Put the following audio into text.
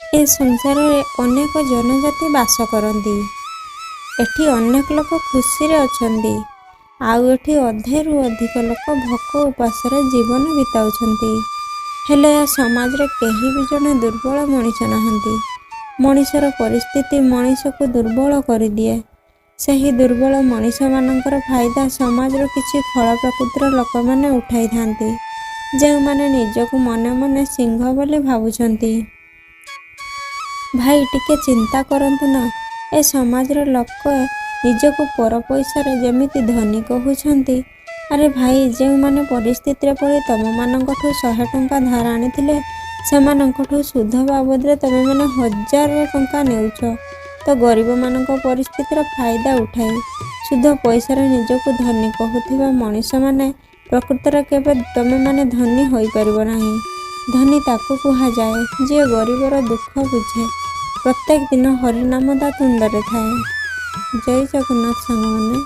ଏ ସଂସାରରେ ଅନେକ ଜନଜାତି ବାସ କରନ୍ତି। ଏଠି ଅନେକ ଲୋକ ଖୁସିରେ ଅଛନ୍ତି, ଆଉ ଏଠି ଅଧେରୁ ଅଧିକ ଲୋକ ଭୋକ ଉପାସରେ ଜୀବନ ବିତାଉଛନ୍ତି। ହେଲେ ଏ ସମାଜରେ କେହି ବି ଜଣେ ଦୁର୍ବଳ ମଣିଷ ନାହାନ୍ତି। ମଣିଷର ପରିସ୍ଥିତି ମଣିଷକୁ ଦୁର୍ବଳ କରିଦିଏ। ସେହି ଦୁର୍ବଳ ମଣିଷମାନଙ୍କର ଫାଇଦା ସମାଜର କିଛି ଖଳ ପ୍ରକୃତିର ଲୋକମାନେ ଉଠାଇଥାନ୍ତି, ଯେଉଁମାନେ ନିଜକୁ ମନେ ମନେ ସିଂହ ବୋଲି ଭାବୁଛନ୍ତି। ଭାଇ, ଟିକେ ଚିନ୍ତା କରନ୍ତୁ ନା, ଏ ସମାଜର ଲୋକ ନିଜକୁ ପର ପଇସାରେ ଯେମିତି ଧନୀ କହୁଛନ୍ତି। ଆରେ ଭାଇ, ଯେଉଁମାନେ ପରିସ୍ଥିତିରେ ପଡ଼ି ତମମାନଙ୍କଠୁ 100 ଟଙ୍କା ଧାର ଆଣିଥିଲେ, ସେମାନଙ୍କଠୁ ସୁଧ ବାବଦରେ ତମେମାନେ ହଜାରେ ଟଙ୍କା ନେଉଛ ତ ଗରିବମାନଙ୍କ ପରିସ୍ଥିତିର ଫାଇଦା ଉଠାଇ ସୁଧ ପଇସାରେ ନିଜକୁ ଧନୀ କହୁଥିବା ମଣିଷମାନେ, ପ୍ରକୃତରେ କେବେ ତମେମାନେ ଧନୀ ହୋଇପାରିବ ନାହିଁ। ଧନୀ ତାକୁ କୁହାଯାଏ, ଯିଏ ଗରିବର ଦୁଃଖ ବୁଝେ, ପ୍ରତ୍ୟେକ ଦିନ ହରିନାମ ତା ତୁଣ୍ଡରେ ଥାଏ। ଜୟ ଜଗନ୍ନାଥ ସାଙ୍ଗମାନେ।